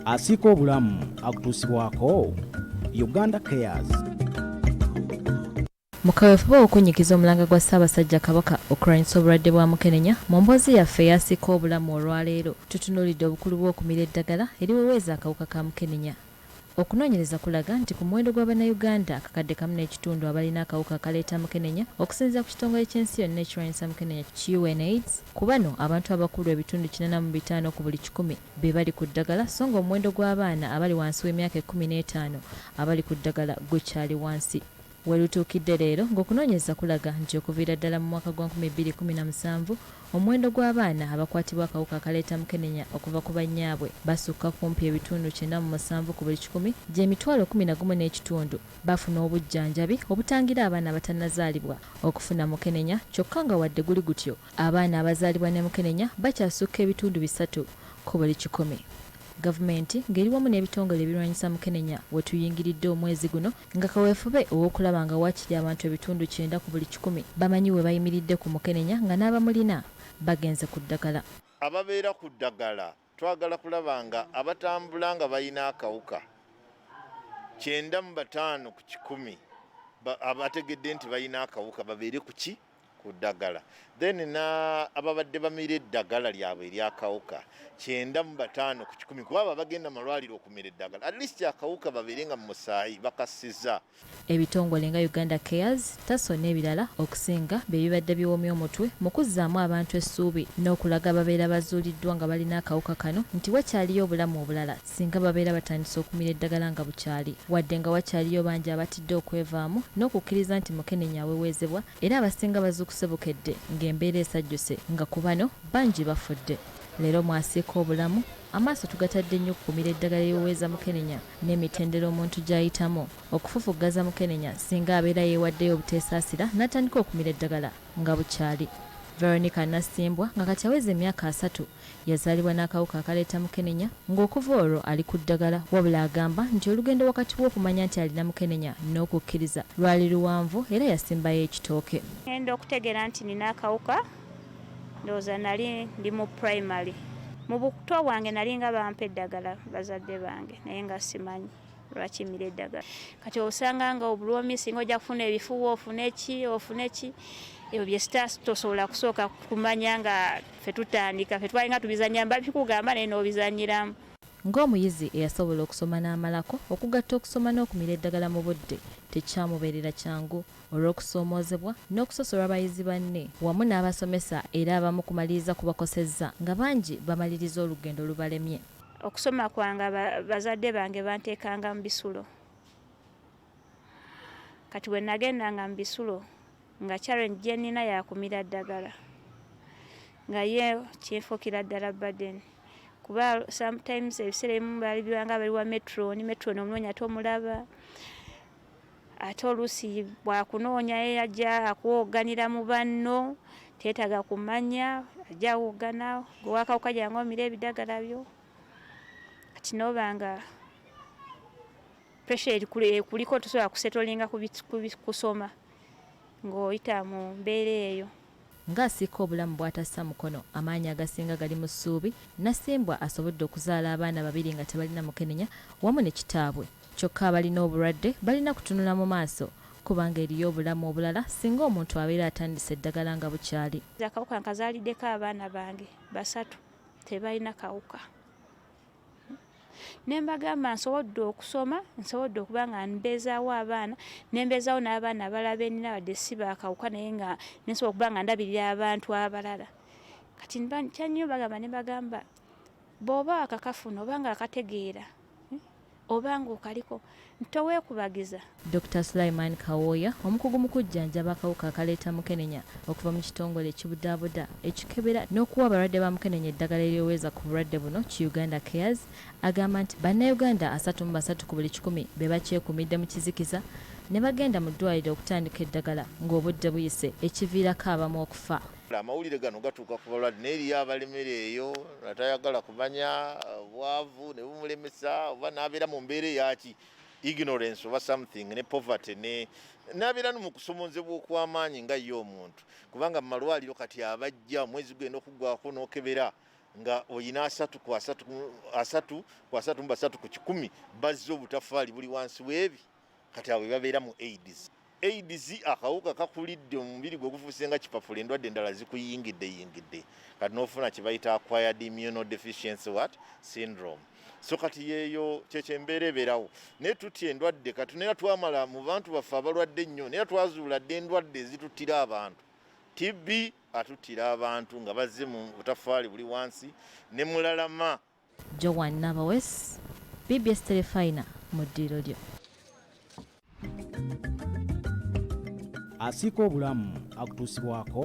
Asiika Obulamu akutuusibwako Uganda Cares. Mu kaweefube ow'okunnyikiza omulanga gwa Ssaabasajja Kabaka okulwanyisa obulwadde bwa mukenenya, mu mboozi yaffe ey'Asiika Obulamu olwaleero tutunuulidde obukulu bw'okumira eddagala eriweweeza akawuka ka mukenenya. Okunoonyereza kulaga nti ku muwendo gwa Bannayuganda akakadde kamu n'ekitundu abalina akawuka akaleeta mukenenya okusinziira ku kitongole ky'ensi yonna ekirwanyisa mukenenya ki UNAIDS, ku bano abantu abakulu ebitundu 85 ku buli kikumi be bali ku ddagala so nga omuwendo gw'abaana abali wansi w'emyaka 15 abali ku ddagala gukyali wansi. We lutuukidde leero ng'okunoonyereza kulaga nti okuviira ddala mu mwaka gwa 2017 omuwendo gw'abaana abakwatibwa akawuka akaleeta mukenenya okuva ku bannyaabwe basukka kumpi ebitundu 97 ku buli kikumi gy'emitwalo 11 n'ekitundu bafuna obujjanjabi obutangira abaana abatannazaalibwa okufuna mukenenya kyokka nga wadde guli gutyo abaana abazaalibwa ne mukenenya bakyasukka ebitundu 3 ku buli kikumi. Gavumenti ng'eri wamu n'ebitongole ebirwanyisa mukenenya we tuyingiridde omwezi guno nga kaweefube ow'okulaba nga waakiri abantu ebitundu 90 ku buli kikumi bamanyi we bayimiridde ku mukenenya nga n'abamulina bagenze ku ddagala. Ababeera ku ddagala twagala kulaba nga abatambula nga balina akawuka 95 ku kikumi abategedde nti balina akawuka babeere ku ki ku ddagala, then na ababadde bamira eddagala lyabwe eryakawuka 95 ku kikumi, kuba abo abagenda malwaliro okumira eddagala, at least akawuka babeere nga mu musaayi bakasiza. Ebitongole nga Uganda Cares, TASO n'ebirala okusinga bye bibadde biwomye omutwe mu kuzzaamu abantu essuubi n'okulaga ababeera bazuuliddwa nga balina akawuka kano nti wakyaliyo obulamu obulala singa babeera batandise okumira eddagala nga bukyali wadde nga wakyaliyo bangi abatidde okwevaamu n'okukkiriza nti mukenenya aweweezebwa era abasinga bazuukuse bukedde ng'embeera esajjuse nga ku bano bangi bafudde. Leero mu Asiika Obulamu, amaaso tugatadde nnyo ku kumira eddagala eriweweeza mukenenya n'emitendera omuntu gy'ayitamu okufufuggaza mukenenya singa abeera yeewaddeyo obuteesaasira n'atandika okumira eddagala nga bukyali. Veronica Nassimbwa nga kati aweza emyaka asatu Yazaalibwa n'akawuka akaleeta mukenenya ng'okuva olwo ali ku ddagala wabula agamba nti olugendo wakati w'okumanya nti alina mukenenya n'okukkiriza lwali luwanvu era yasimbayo ekitooke. Ngenda okutegeera nti nina akawuka ndowooza nali ndi mu primary. Mu buto bwange nali nga bampa eddagala bazadde bange naye nga simanyi lwaki mmira eddagala. Kati osanga nga obulwomi singa ojja kufuna ebifuba ofune ki ofune ki ebyo bye tosobola kusooka kumanya nga ffe tutandika ffe twalinga tubizannya mbabikugamba naye n'obizannyiramu. Ng'omuyizi eyasobola okusoma n'amalako, okugatta okusoma n'okumira eddagala mu budde tekyamubeerera kyangu olw'okusoomoozebwa n'okusosolwa bayizi banne wamu n'abasomesa era abamu kumaliriza kubakosezza nga bangi bamaliriza olugendo lubalemye. Okusoma kwange bazadde bange banteekanga mu bisulo. Kati bwe nagendanga mu bisulo nga challenge gye nnina ya kumira ddagala nga ye kinfuukira ddala burden kuba sometimes ebiseera ebimu baali bibanga bali wa metron, metron omunoonya tomulaba ate oluusi bw'akunoonya ye ajja akuwogganira mu banno teetaaga kumanya ajja awoggana gwe wakawuka jangu omire ebidagala byo kati n'oba nga pressure ekuliko tosobola kusetolinga kusoma ng'oyita mu mbeera eyo. Ng'asiika obulamu bw'atassa mukono, amaanyi agasinga gali mu ssuubi, Nassimbwa asobodde okuzaala abaana babiri nga tebalina mukenenya wamu ne kitaabwe. Kyokka abalina obulwadde balina kutunula mu maaso kubanga eriyo obulamu obulala singa omuntu abeera atandise eddagala nga bukyali. Akawuka nkazaaliddeko abaana bange basatu tebalina kawuka. Ne mbagamba nsobodde okusoma, nsobodde okuba nga mbeezaawo abaana, ne mbeezaawo n'abaana abalala be nnina wadde si ba kawuka naye nga ne nsobola okuba nga ndabirira abantu abalala. Kati kyannyo bagamba ne mbagamba bw'oba wakakafuna oba nga wakategeera oba ng'okaliko toweekubagiza. Dokita Sulaiman Kawooya, omukugu mu kujjanjaba akawuka akaleeta mukenenya okuva mu kitongole ekibudaabuda, ekikebera n'okuwa abalwadde ba mukenenya eddagala eriweweeza ku bulwadde buno ki Uganda Cares agamba nti Bannayuganda 33 ku buli kikumi be bakyekumidde mu kizikiza ne bagenda mu ddwaaliro okutandika eddagala ng'obudde buyise ekiviirako abamu okufa. Amawulire gano gatuuka ku balwadde naye eriyo abalemera eyo atayagala kumanya, obwavu ne bumulemesa oba n'abeera mu mbeera eyaki ignorance oba something ne poverty ne n'abeera no mu kusomoozebwa okw'amaanyi nga ye omuntu, kubanga mu malwaliro kati abajja omwezi gugenda okuggwako n'okebera. Nga oyina 30 ku 30, 33 ku 100 bazze obutafaali buli wansi w'ebi. Kati abo babeera mu AIDS. AIDS akawuka kakulidde omubiri gwe, gufuuse nga kipapula, endwadde endala zikuyingidde yingidde, kati n'ofuna kye bayita acquired immunodeficiency what syndrome. So kati yeeyo kyekyo embeera ebeerawo. Naye tutya endwadde kati, naye twamala mu bantu baffe abalwadde ennyo, naye twazuula dde endwadde ezituttira abantu. TB atuttira abantu nga bazze mu butafaali buli wansi ne mulalama. Joan Nabawes, BBS Terefayina, mu ddiiro lyo. Asiika obulamu akutuusibwako.